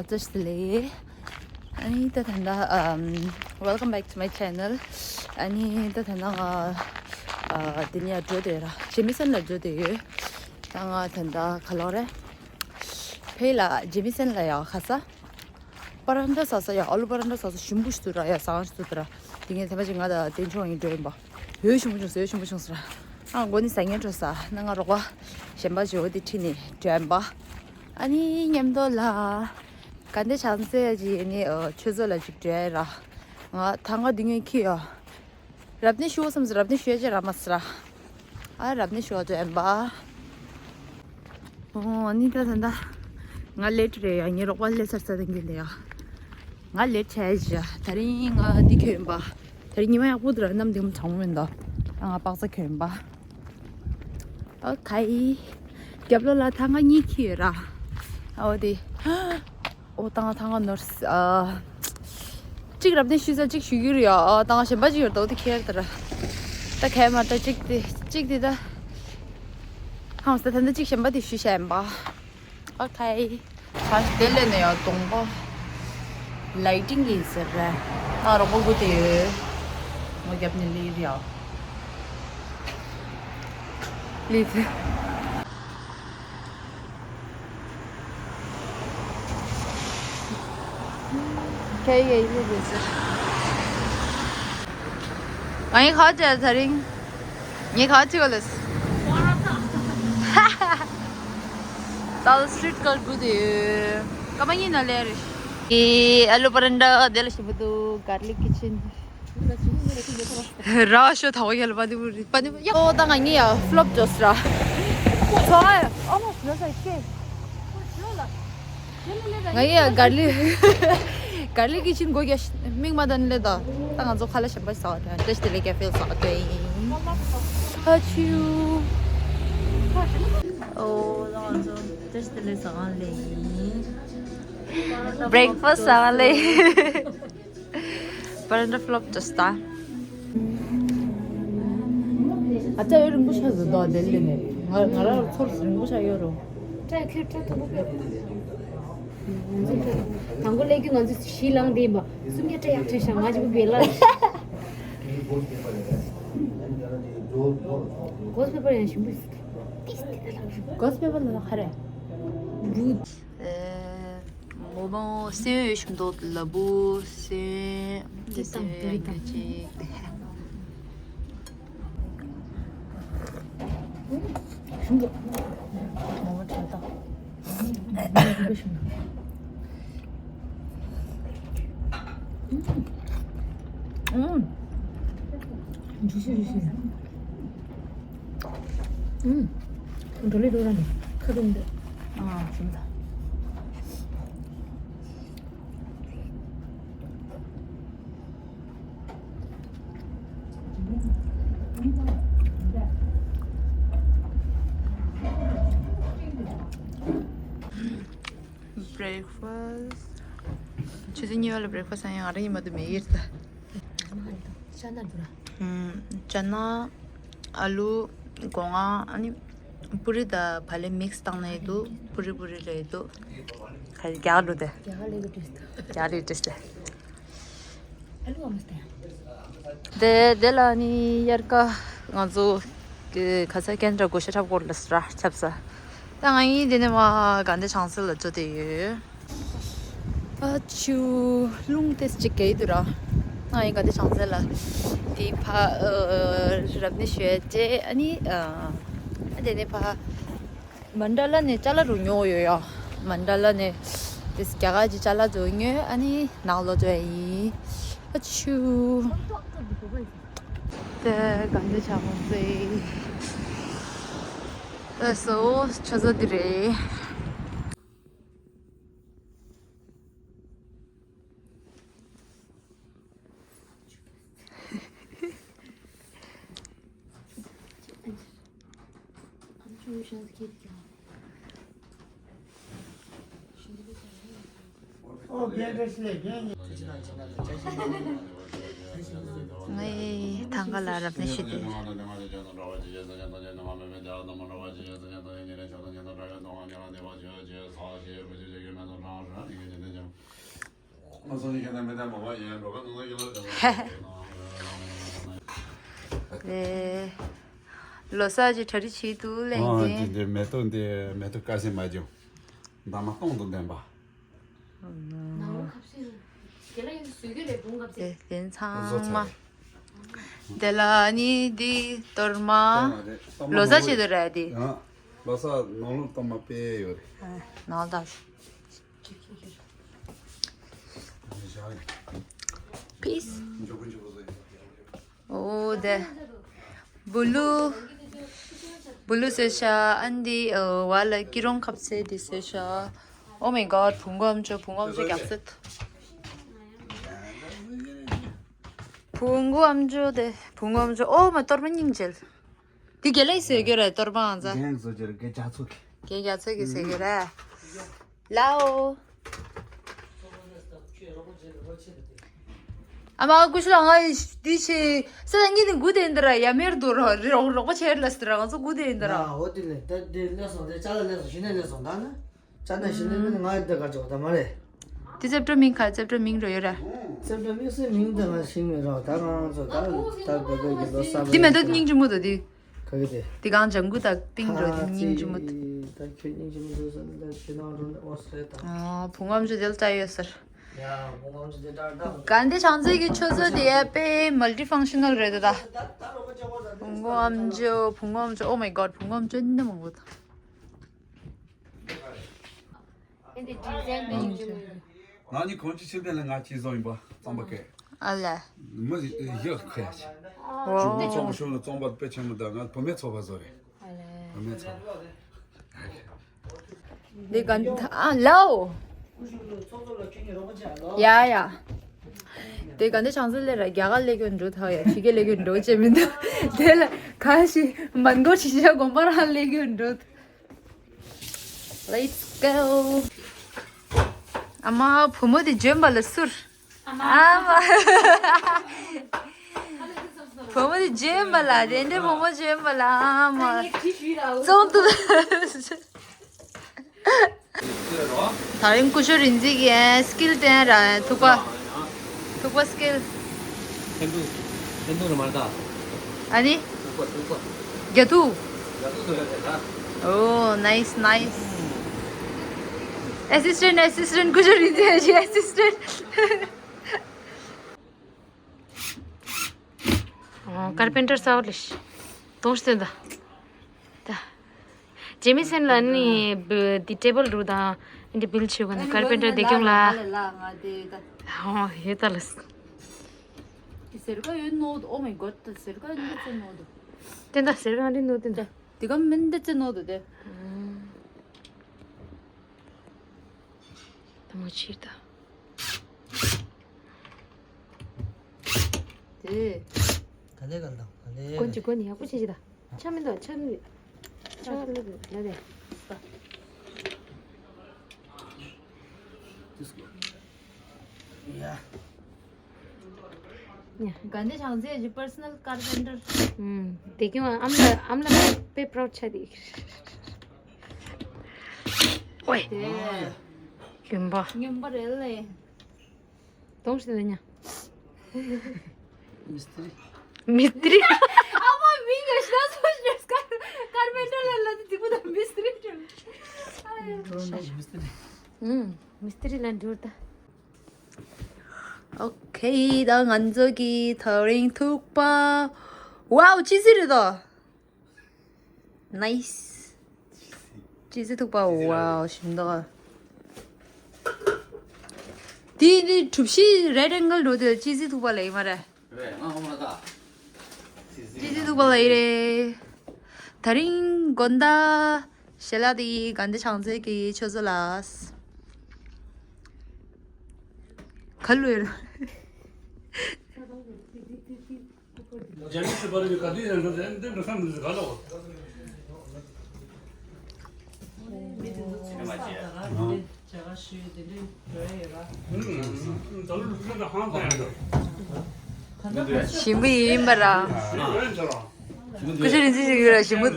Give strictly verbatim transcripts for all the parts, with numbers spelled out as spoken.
བཀྲ་ཤིས་བདེ་ལེགས། ཨ་ནི་ད་ད་ལྟ་ཨམ། Welcome back to my channel. ཨ་ནི་ད་ད་ལྟ་ང་ཨ་དེ་ནས་འགྲོ་བསྡད་ར། ཇེ་མི་སན་ལ་འགྲོ་བསྡད་ཡོད། ད་ང་ད་ལྟ་ག་ལོག་རེད། ཕེ་ལ་ཇེ་མི་སན་ལ་ཡ་ཁ་ས། པ་རན་ཏྲ་ཟ་ས་ཡ། ཨ་ལུ་པ་རན་ཏྲ་ཟ་ས་ཞིམ་པོ་ཞིག་འདུག་ར། ཡ་ཟ་ཁང་ཞིག་འདུག་ར། དེ་ངས་ཐེངས་མ་གཅིག་ང་དང་བསྟན་ཆུང་ཡིན་འགྲོ་ཡིན་པ། ཡོད་ཞིམ་པོ་བྱུང་སོང་། ཡོད་ཞིམ་པོ་བྱུང་སོང་ར། ཨ་མགོ་ནི་ཟ་ངན་འགྲོ་ས། ན་ང་རོགས་པ་གཞན་པ་བྱེད་འོ་དེ་ཁྲིད་ནས་འགྲོ་ཡིན་པ། ཨ་ནི་མཉམ་དུ་ལ། ག་འདི་བྱང་རྩེ་ཅིག་ནི་ཆུ་མཛོད་ལ་ཅིག་འགྲོ་ཡ་ར། ང་ཐང་ག་འདི་ངས་ཁྱི་ཡ། རབ་གནས་ཞུ་བསམ་སོང་། རབ་གནས་ཞུ་ཡ་ཅིག་ར་མ་སི་ར། ཨ་རབ་གནས་ཞུ་བ་ཅོ་ཨེམ་པ། ཨོ་ནི་ད་ད་ད། ང་ལེ་ཊི་རེད་ཡ། ངའི་རོགས་པ་ལེ་སར་ས་དེ་འགན་དེ་ཡ། ང་ལེ་ཊི་བྱས་ཤག་ད་རིང་ང་འདི་ཁྱོད་ཨེམ་པ། ད་རིང་ཉི་མ་ཡག་པོ་འདུག་ར། གནམ་དེ་མོ་གྲང་མོ་མི་འདུག་ཨ་ང་པག་ཚ་ཁྱོད་ཨེམ་པ། ཨོ་ཁའི། རྒྱབ་ལོགས་ལ་ཐང་ག་གཉིས་ཁྱི་ཡོད་ར། ཨོ་དེ། ཨོ་ཐང་ག་ཐང་ག་ནོར་ཨ། གཅིག་རབ་གནས་ཞུ་ས་གཅིག་ཞུ་རྒྱུ་རེད་ཡ། ཨོ་ཐང་ག་གཞན་པ་གཅིག་ཡོད་དོ་དེ་ཁྱེར་ད་ར། ད་ཁའི་མ་ད་གཅིག་དེ་གཅིག་དེ་ད། ཧང་ས་ད་ད་གཅིག་གཞན་པ་དེ་ཞུ་ཤ་ཨེམ་པ། ཨོ་ཁའི། ཁ་དེ་ལས་ནས་ཡང་གདོང་པ་ལའི་ཊིང་གི་ཟེར་རེད། ང་རོགས་པ་དགུ་དེ་ཡོད། ངོ་རྒྱབ་ནས་ལི་རེད་ཡ། ལི་ཚེ། ཁའི་ཡེ་ལི་རེད་ཟེར། ཨ་ཡིན་ཁ་ཅེ་ཚ་རིང་། ངས་ག་ཅིག་ལས། ད་སི་ཊི་རིཊ་ཀར་དགུ་དེ། ཀ་མ་ཡིན་ན་ལེ་རེ། ཨེ་ཨ་ལུ་པ་རན་ཏྲ་དེ་ལ་ཞིམ་པོ་འདུག་གར་ལིག་ཀི་ཆེན། ར་ཤོ་ཐའོ་ཡ་ལ་པ་དི་པུ་རི་པ་དི་པུ་ཡ། ཨོ་ད་ང་གཉིས་ཡ་ཕི་ལོབ་ཅོས་ར། ཚོ་ཨ་ཨ་མ་ཕི་ལོབ་ས་ཁེ། ང་ཡི་གར་ལི། གར་ལི་ཀི་ཆེན་སྒོ་རྒྱག་མིག་མ་དང་ལེ་ད། ད་ང་ཚོ་ཁ་ལག་གཞན་པ་ཟ་བ་དང་བཀྲ་ཤིས་བདེ་ལེགས་ཀ་ཧྥེ་ཟ་བ་དེ་ཡིན། ཧ་ཆུ། ཨོ་ད་ང་ཚོ་བཀྲ་ཤིས་བདེ་ལེགས་ཟ་ཁང་ལ་ཡིན། བྷི་རེག་ཕ་སི་ཟ་བ་ལ་ཡིན། པ་རན་ཏྲ་ཕི་ལོབ་ཅོས་ད། ཨ་ཅག་ཡོད་རིང་པོ་ཆགས་ཟིན་ཏོ་དེ་ལས་ནས་ང་ང་རང་ཚོར་རིང་པོ་ཆགས་ཡོད་རུང་། ཏྲ་ཁེར་ཏྲ་ཐུག་པོ་བེད། དང་པོ་ལས་ཀྱི་ང་ཚོ་ཤི་ལང་དེ་ཡིན་པ་སུམ་བརྒྱ་ཏྲ་ཡག་ཁྲེ་ཤ་ང་ཅིག་པོ་བེད་ལ། གོས་པེ་པར་ཡང་ཞིམ་པོ་ཏིས་ཏི་ད་ལ། གོས་པེ་པར་ལ་ཁ་རེ། བུ། མོག་མོག་སེམས་ཡོད་ཤིང་ཏོག་ལ་བུ་སེམས་འདི་སེམས་ཡོད་ཅིག་ཤིང་ཏོག་མོག་མོག་ཁྲག་ཏོག་ཨུམ། ཇུ་སི་ཇུ་སི། ཨུམ། འགྲོ་ལེ་འགྲོ་ར་ནི་ཁ་དུང་འདི། ཨ་ཟིན་ད། བྷི་རེག་ཕ་སི། ཆུ་ཚོད་གཉིས་པ་ལ་བྷི་རེག་ཕ་སི་ཡང་ང་རང་ཉིད་མ་གཏོགས་མེད་ཡིར་ད། ཅ་ན་འདུག་ར། ཨུམ། ཅ་ན། ཨ་ལུ། སྒོ་ང་། ཨ་ནི། པུ་རི་དང་བག་ལེབ་མིག་སི་བཏང་ནས་འདུག་པུ་རི་པུ་རི་རེད་འདུག་ག་རེ་རྒྱག་འགྲོ་དེ། རྒྱག་ལེ་གི་ཏྲིས་ཏེ། རྒྱག་ལེ་ཏྲིས་ཏེ། ཨ་ལུ་ཨ་མ་སྟེ། དེ་དེ་ལ་ནི་དབྱར་ཁ་ང་ཚོ་གི་ཁ་ས་ཀན་ཏྲ་གོ་ཤ་ཁྲབ་སྐོར་ལ་སྲ་ཁྱབ་ས། ད་ང་ཡིན་དེ་ནས་མ་དགའ་ལྡན་བྱང་རྩེ་ལ་འགྲོ་དེ་ཡོད། ཨ་ཆུ། རླུང་ཏེས་ཅིག་གེ་འདུག་ར། ང་ཡིན་དགའ་ལྡན་བྱང་རྩེ་ལ་དེ་ཕ་ཨ་རབ་གནས་ཞུ་ཡ་ཅེ་ཨ་ནི་ཨ་དེ་ནས་ཕ་མན་ཌ་ལ་ནས་ཅ་ལག་རུ་ཉོ་ཡོད་ཡ། མན་ཌ་ལ་ནས་དེ་རྒྱ་གར་གྱི་ཅ་ལག་རུ་ཉོས་ཨ་ནི་ནང་ལོག་འགྲོ་ཡ་ཡིན། ཨ་ཆུ། དེ་དགའ་ལྡན་བྱང་རྩེ། ཨ་སོ་ཆུ་ཚོད་འདི་རེད། ངའི་ད་ ང་ལ་རབ་གནས་ཤིག་དེ། ལོ་གསར་གྱི་གྲ་སྒྲིག་བྱེད་དུས་ལན་ཨ་ཅི་དེ། དེ་མེ་ཏོག་འདི་མེ་ཏོག་དཀར་ཟས་མ་བྱུང་། འདབ་མ་སྟོང་དུ་ལྡན་པ། ནང་ལོ་ཁ་ཤས་དེ་ལ་ཡང་བཟོས་རྒྱུ་རེད་བུང་གབ་ཚེ། དེ་ཚང་མ། དེ་ལ་ནི་འདི་གཏོར་མ། ལོ་གསར་ཆེད་དུ་རེད་འདི། ལོ་གསར་ནང་ལོ་གཏོར་མ་དཔེ་ཡོད་རེད། ནང་ལ། Peace. འོ་དེ། བུ་ལུ། བུ་ལུ་ཟེར་ཤག་ཨན་དི་ཨ་བ་ལ་ཀི་རོང་ཁབ་ཚེ་དི་ཟེར་ཤག Oh my god བུང་གོ་ཨམ་ཅོ་བུང་གོ་ཨམ་ཅོ་རྒྱག་སྲིད། བུང་གོ་ཨམ་ཅོ་དེ་བུང་གོ་ཨམ་ཅོ་ཨོ་མ་གཏོར་མ་སྙིང་རྗེ། དེ་རྒྱ་ལ་ཡི་ཟེར་གྱི་རེད་གཏོར་མ་ཨང་ཚ། རྒན་བཟོ་རྒྱུར་རྒན་རྒྱ་ཚོ་གི། རྒན་རྒྱ་ཚོ་གི་ཟེར་གྱི་རེད། ལའོ། ཨ་མ་ཀུ་ཤུ་ལ་ང་འདི་ཆེ་ས་ལ་ངེད་ནི་དགུ་དེ་འདི་ར་ཡ་མེར་འདུག་ར་རོགས་རོགས་པ་བྱེད་ལ་ཟེར་ར་ང་ཚོ་དགུ་དེ་འདི་ར། ཨོ་དེ་ལས་ད་དེ་ལས་སོང་དེ་ཅ་ལ་ལས་སོང་ཞི་ནས་ལས་སོང་ད་ནི་ཅ་ན་ཞི་ནས་མིན་ང་ཡི་དེ་ག་ཅོག་ད་མ་རེད། དེ་ཙེབ་ཏྲ་མིང་ག་ཙེབ་ཏྲ་མིང་རོ་ཡོད་ར། ཙེབ་ཏྲ་མིང་སི་མིང་དེ་ང་ཤིང་མེད་རོགས་ད་ང་ཚོ་ད་ད་དགོས་དགོས་ཀྱི་ལོ་གསར་པ་དེ་མེད་ད་སྙིང་རྗེ་མོ་ད་དེ། ག་གི་དེ། དེ་གང་ལྗང་གུ་དང་པིང་རོ་དེ་སྙིང་རྗེ་མོ་དེ། ད་ཁྱོད་སྙིང་རྗེ་མོ་འདུག་ཟེར་ན་ད་ཁྱོད་ནང་རུ་ནས་ཨོ་སི་རེད་དང་། ཨ་བུ་ངམ་ཅོ་དེ་ལ་བལྟ་ཡོད་ཟེར། ཡ་བུ་ངམ་ཅོ་དེ་ད་ད། གན་དེ་བྱང་རྩེ་གི་ཆུ་མཛོད་དེ་ཡ་དཔེ་མལ་ཊི་ཕང་ཤ་ནལ་རེད་ད། བུ་ངམ་ཅོ་བུ་ངམ་ཅོ། Oh my god བུ་ངམ་ཅོ་འདི་མང་པོ་དང་། ཨེ་འདི་ཌི་ཛའིན་འདི་ཡིན་ཅིག་ང་ནི་གོང་ཅི་ཕྱིར་དེ་ལ་ང་ཅི་བཟོ་ཡིན་པ་རྩམ་པ་སྐད། ཨ་ལས། མི་ཡག་ཁོ་ཡ་ཆེ། ཨོ། ཅུང་ཚོགས་པ་ཤོག་ལ་རྩམ་པ་དཔེ་ཆེན་མོ་དང་ང་བུད་མེད་ཚོགས་པ་བཟོ་རེད། ཨ་ལས། བུད་མེད་ཚོགས་པ། འདི་ག་ཨ་ལའོ། ཡ་ཡ། དེ་ག་འདི་བྱང་རྩེ་ལས་ར་རྒྱ་གར་ལས་གྱོན་འགྲོ་ཐག་ཡ་ཕྱི་རྒྱལ་ལས་གྱོན་འགྲོ་བྱེད་མི་འདུག་དེ་ལ་ག་ཞིག་མན་གོ་ཞིག་ཤ་དགོན་པ་རང་ལས་གྱོན་འགྲོ། Let's go. ཨ་མ་བུ་མོ་དེ་འཇོན་པ་ལ་སུར། ཨ་མ། བུ་མོ་དེ་འཇོན་པ་ལ་དེ་འདྲའི་བུ་མོ་འཇོན་པ་ལ་ཨ་མ། བཙོང་ཐུབ། ད་རིང་སྐུ་ཞབས་རིག་འཛིན་གྱིས་སྐིལ་བསྟན་ར་ཐུག་པ། ཐུག་པ་སྐིལ། ཐན་ཏུ། ཐན་ཏུ་ར་མར་ད། ཨ་ནི། ཐུག་པ་ཐུག་པ། རྒྱ་ཐུག་རྒྱ་ཐུག་ཐུག་ར་རེད་ད། Oh nice nice. Assistant assistant སྐུ་ཞབས་རིག་འཛིན་ཨེ་ཤི་assistant. ཨོ་ཀར་པེན་ཊར་ས་བ་ལིཤ། དོང་ཤི་ད། ད། ཇེ་མི་སན་ལ་ནི་བི་དེ་ཊེ་བལ་རུ་དང་འདི་བིལ་ཆེ་གོ་ནི་ཀར་པེན་ཊར་དེ་ཀྱང་ལ། ཨོ་ཡོད་ད་ལ། དེ་སེར་ཀ་ཡོད་ནོ་དུ། Oh my god དེ་སེར་ཀ་ཡོད་ནོ་དུ། དེ་འདྲ་སེར་ཀ་འདི་ནོ་དེ་འདྲ། དེ་ག་མིན་དེ་ཙེ་ནོ་དུ་དེ། ད་མ་ཕྱིར་ད། དེ། ག་ལེ་ག་ལ་ག་ལེ། གོན་ཅི་གོན་ནི་ཡག་པོ་བྱེད་ཅི་ད། ཆ་མི་འདུག་ཆ་མི་འདུག་ཆ་ལ་ལ་ལ་ལ། ཡ། ག་འདི་བྱང་རྩེ་གི་པར་སོ་ནལ་ཀར་པེན་ཊར། ཨུམ། དེ་ཀྱང་ཨམ་ལ་ཨམ་ལ་དཔེ་པ་རའུ་ཌི་ཆགས་ཏེ། ཨོའི། དེ། རྔོན་པ། རྔོན་པ་རེད་ལེ། གདོང་ཞིག་ལ་ཉ། མི་སྟི་རི། མི་སྟི་རི། ཨ་མ་མིང་ང་ཤ་སོ་ཤ་ཀར་ཀར་པེན་ཊར་ལ་ལ་དེ་ཁོ་ད་མི་སྟི་རི་ཅོ། མི་སྟི་རི། ཨུམ། མི་སྟི་རི་ལ་འགྲོ་ད། ཨོ་ཁེ། ད་ང་ཚོ་གི་ཐག་རིང་ཐུག་པ། ཝའོ་ཅི་ཟིག་རེད་དོ། ནའིས། ཅི་ཟིག་ཐུག་པ། ཝའོ་ཞིམ་མདོག་དེ་ནི་གྲུ་བཞི་རེད་ཨེང་གལ་འགྲོ་དེ་ཅི་ཟིག་ཐུག་པ་ལ་ཡིན་མ་རེད། རེད་ང་ཧོ་མ་ད། ཅི་ཟིག་ཐུག་པ་ལ་ཡིན་རེད། ད་རིང་དགོན་ད། ཞལ་ལག་དེ་ག་འདི་བྱང་རྩེ་གི་ཆུ་མཛོད་ལ། ག་ལུས་ར། རྒྱ་མི་ཚོ་བར་གྱི་ག་དུས་ཡང་འགྲོ་ཟེར་འདི་འགྲོ་ས་མི་འདུག་ག་ལོ། མི་དེ་ཚོ་ཚོང་ས་དང་ར་འདི་འདྲའི་བྱ་དགའ་ཞུས་དེ་འདྲའི་འགྲོ་ཡ་ཡོད་ར། ད་ལོ་ལུག་ཤ་དང་ཧང་སང་ཡང་འགྲོ། ཞིམ་པོ་ཡིན་པ་ར། ཀུ་ཤུ་རིན་ཆེན་ཞིག་ཡོད་ར་ཞིམ་པོ།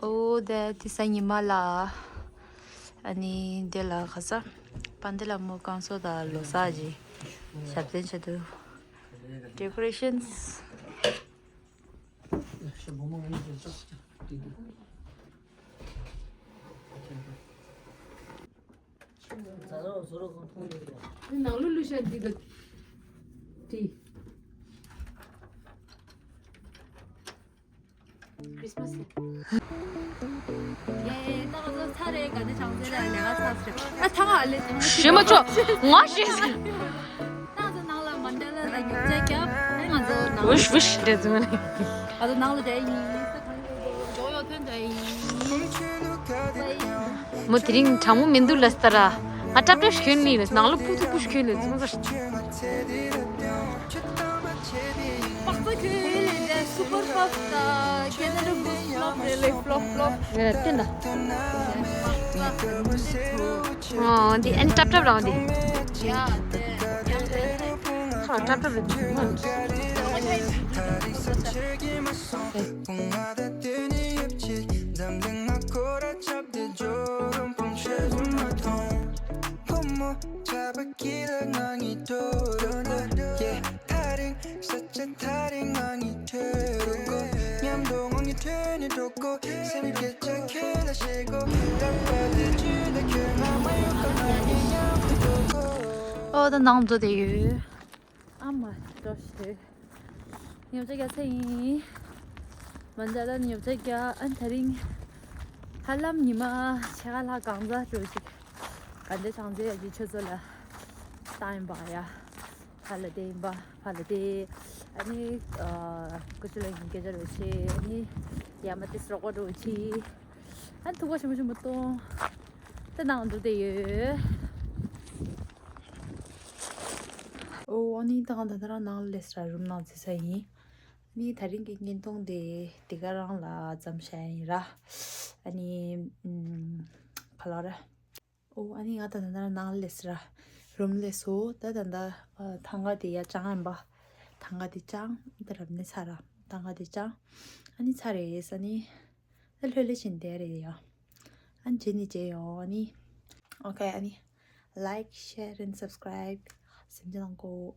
ཨོ་དེ་དེ་སང་ཉི་མ་ལ། ཨ་ནི་འདི་ལ་ཁ་ས། པན་དེ་ལ་མོ་ཀང་སོ་དང་ལོ་ས་ཀྱི་ཞབས་བརྟན་བྱེད་དུ། Decorations. ནང་ལོ་ལུ་ཤ་འདི་དང་དེ། Christmas. ཡེ་ད་ང་ཚོ་ཚར་རེད། ག་ནས་བྱང་ཚེ་ར་ལས་ཀ་ཚར་ཚེ་ཨ་ཐང་ཨ་ལེ་ཐང་ཞེ་མ་ཆོག་ང་ཞེ། ད་ང་ཚོ་ནང་ལ་མན་ཌ་ལ་ལ་ཉོ་ཆ་རྒྱབ། ཨ་ང་ཚོ་ནང་ལ་ཝིཤ་ཝིཤ་རེད་ཟེར་ནས། ང་ཚོ་ནང་ལ་བསྡད་ཡིན། ཇོ་ཡོ་ཐོན་བསྡད་ཡིན། མོ་དེ་རིང་གྲང་མོ་མི་འདུག་ལ་སྟ་ར། ང་ཀྲབ་ཀྲབ་ཞིག་གྱོན་ནི་ཡིན། ནང་ལོ་སྤུ་ཚུགས་སྤུ་ཞིག་གྱོན་ནི་ཙུང་ཙ། པག་ཚ་ཁྱོད་ལས་འདྲ་སུ་པར་ཕབ་དང་ཁེ་ན་རུ་བུ་ཕློབ་རེད་ལེ་ཕློབ་ཕློབ། ངས་ལ་བསྟན་ད། ཨོ་འདི་ཨན་ཀྲབ་ཀྲབ་རང་འདི། ཡ་དེ་ཡང་དེ་ཁ་ཀྲབ་ཀྲབ་རེད། ཨོ་ད་ནང་འཛུལ་བསྡད་ཡོད། ཨ་མ་འགྲོ་ཞེས། ཉོ་ཆ་རྒྱག་ཚར་ཡིན། མན་ཌ་ལ་ཉོ་ཆ་རྒྱག་ཨ་ནི་དེ་རིང་ཧ་ལམ་ཉི་མ་ཕྱེད་ཀ་ལྷག་གང་ཟག་འགྲོ་ཞིག་ག་འདྲ་བྱང་ཚེ་ཡ་གི་ཆུ་ཚོད་ལ་བཏང་ཡིན་པ་ཡ། ཕ་ལ་དེ་ཡིན་པ་ཕ་ལ་དེ། ཨ་ནི་ཀུ་ཤུ་ལ་ཡིན་སྐད་ཆ་རོ་ཆེ། ཨ་ནི་ཡ་མ་དེ་སྲོག་པ་རོ་ཆེ། ཨ་ནི་ཐུག་པ་ཆེན་པོ་ཆེན་པོ་གཏོང་། ད་ནང་འདུག་བསྡད་ཡོད། ཨོ་ཨ་ནི་ད་གང་ད་ད་རང་ནང་ལ་སླེབས་ས་རུམ་ནང་ཚེ་ས་ཡིན། ཨ་ནི་དེ་རིང་གི་བརྙན་ཐུང་དེ་དེ་ག་རང་ལ་མཚམས་བཞག་ཡིན་ར། ཨ་ནི་ཨམ། ག་ལ་ར། ཨོ་ཨ་ནི་ང་ད་ད་ད་རང་ནང་ལ་སླེབས་ས་ར། རུམ་སླེབས་སོ། ད་ད་ད་ཐང་ག་དེ་ཡ་ཅང་ཡིན་པ། ཐང་ག་དེ་ཅང་ད་རབ་ནི་ཚ་ར། ཐང་ག་དེ་ཅང་། ཨ་ནི་ཚ་རེད་ས་ནི། ད་ལྷོད་ལྷོད་བཞིན་བསྡད་རེད་ཡ། ཨ་ནི་བྱེད་ནི་བྱེད་ཡོང་ཨ་ནི། ཨོ་ཁེ་ཨ་ནི། Like, share and subscribe. སེམས་ཅན་དང་གོ།